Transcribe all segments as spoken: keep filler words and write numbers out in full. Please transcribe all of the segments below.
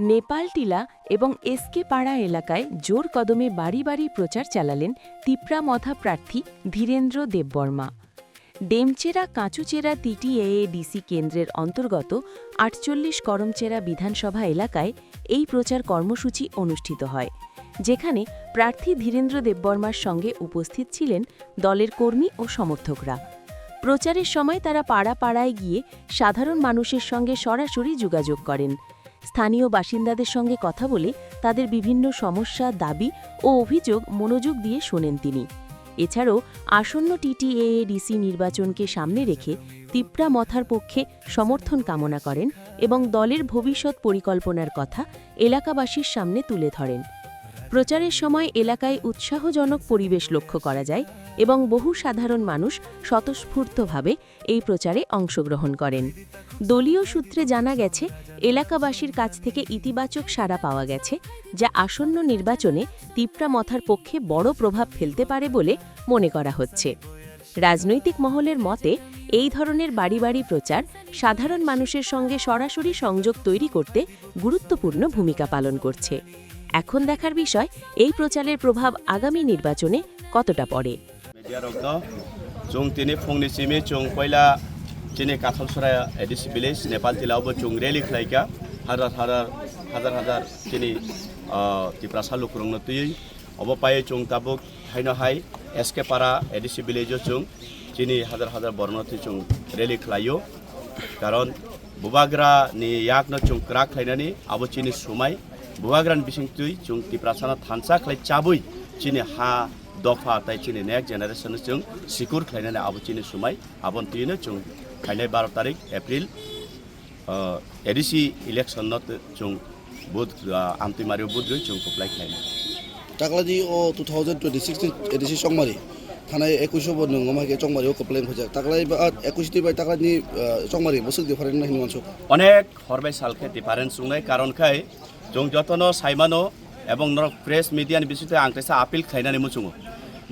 নেপালটিলা এবং এসকে পাড়া এলাকায় জোর কদমে বাড়ি বাড়ি প্রচার চালালেন তিপ্রা মথা প্রার্থী ধীরেন্দ্র দেববর্মা। ডেমচেরা কাঁচুচেরা টিটিএএডিসি কেন্দ্রের অন্তর্গত আটচল্লিশ করমচেরা বিধানসভা এলাকায় এই প্রচার কর্মসূচি অনুষ্ঠিত হয়, যেখানে প্রার্থী ধীরেন্দ্র দেববর্মার সঙ্গে উপস্থিত ছিলেন দলের কর্মী ও সমর্থকরা। প্রচারের সময় তারা পাড়া পাড়ায় গিয়ে সাধারণ মানুষের সঙ্গে সরাসরি যোগাযোগ করেন। স্থানীয় বাসিন্দাদের সঙ্গে কথা বলে তাদের বিভিন্ন সমস্যা, দাবি ও অভিযোগ মনোযোগ দিয়ে শোনেন তিনি। এছাড়াও আসন্ন টিটিএএডিসি নির্বাচনকে সামনে রেখে তিপ্রা মথার পক্ষে সমর্থন কামনা করেন এবং দলের ভবিষ্যৎ পরিকল্পনার কথা এলাকাবাসীর সামনে তুলে ধরেন। প্রচারের সময় এলাকায় উৎসাহজনক পরিবেশ লক্ষ্য করা যায় এবং বহু সাধারণ মানুষ স্বতঃস্ফূর্তভাবে এই প্রচারে অংশগ্রহণ করেন। দলীয় সূত্রে জানা গেছে, এলাকাবাসীর কাছ থেকে ইতিবাচক সাড়া পাওয়া গেছে, যা আসন্ন নির্বাচনে তিপ্রা মথার পক্ষে বড় প্রভাব ফেলতে পারে বলে মনে করা হচ্ছে। রাজনৈতিক মহলের মতে, এই ধরনের বাড়ি বাড়ি প্রচার সাধারণ মানুষের সঙ্গে সরাসরি সংযোগ তৈরি করতে গুরুত্বপূর্ণ ভূমিকা পালন করছে। এখন দেখার বিষয়, এই প্রচারের প্রভাব আগামী নির্বাচনে কতটা পড়ে। Media rokno chwng tini phungni simi chwng poila chini Kathalsora A D C village Nepal tilao bo chwng rally khlaikha, hazar hazar, hazar hazar chini, ah, Tiprasa lukurokno twiwi. Obo pai chwng tabuk haino hai S K Para A D C village o chwng chini hazar hazar borokno twi chwng rally khlaio. Karon Bubagra ni yakno chwng kwrak khlainani abo chini sumai. Bubagra ni bisingtwi chwng Tiprasano thansa khlai chabwi chini ha dopha tai chini next generation no chwng secure khlainani abo chini sumai. Aboni twino chwng phainai baro tarik April, ah, A D C election no tw-, chwng vote, ah, amtwi mario vote rwi chwng kwplai khlainai. Takladi o two thousand twenty-six ni A D C chongmari. Thanai ekush bo nwng wngma khe chongmari o kwplai wngkha. Taklai ba, ah, ekush twi bai taklai ni, ah, chongmari bwswk different wngna hinwi uansuk. Onek hor bai sal khe difference wngnai, karon khai chwng jotono saimano ebong norok press media ni bisingtwi ang kaisa appeal khlainani muchungo.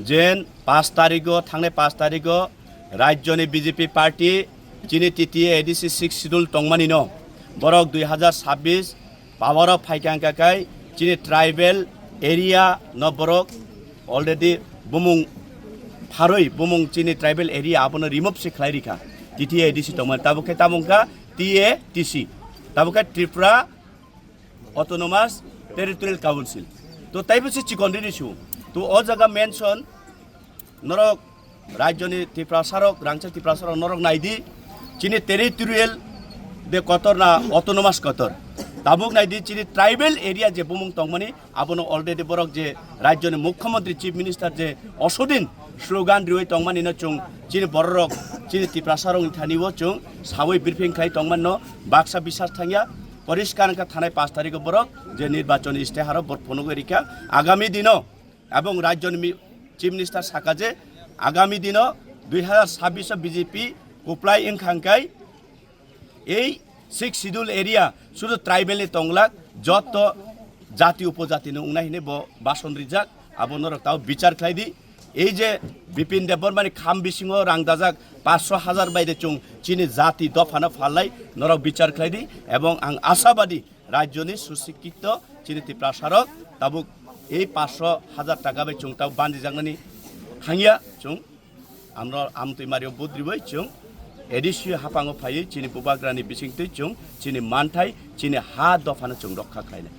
Jen paanch tarigo, thangnai paanch tarigo rajyoni B J P party chini T T A A D C six schedule tongmani no borok dui hazar sabbish power o phaikha wngkha khai chini tribal area no borok already bumung pharwi bumung chini tribal area abono remove se khlai rikha T T A A D C tongmani, tabuk khe tamo wngkha T A T C, tabuk khe Tripura Autonomous Territorial Council. To taibo se chikon rini su. To o jaga mention norok rajyoni Tiprasarok, rangchak Tiprasarok norok naidi chini territorial de kotor na autonomous kotor. Tabuk naidi chini tribal area je bumung tongmani abono already borok je rajyoni mukhyamantri chief minister je osodin slogan riwi tongmani no chwng chini bororok chini Tiprasarokni thani o chwng sawi briefing khlai tongmani no baksa bisas thangya. Poriskar wngkha thanai paanch tarikh o borok je nirbachon isteharo borok phunugwi rikha agami dino. Ebong rajyoni mi-, chief minister saka je agami dino dui hazar sabbish o B J P kwplai wngkha hwnkhe ei six schedule area sudu tribal ni tonglak jotto jati upojati no wngnai hinwi bo bason rijak, abo norok tao bichar khlai di. Ei je Bipin Debbarma ni kham bisingo rang dajak paanch sho hazar bai de chwng chini jati dopha no phalnai norok bichar khlai di, ebong ang ashabadi rajyoni susikkito chini Tiprasarok tabuk ei paanch sho hazar taka bai chwng tabuk bandijaknani thangya chwng. Amro amtwi mario budriwi chwng A D C haphango phaiwi chini bubagrani bisingtwi chwng chini manthai chini ha dophano chwng rokha khlainai.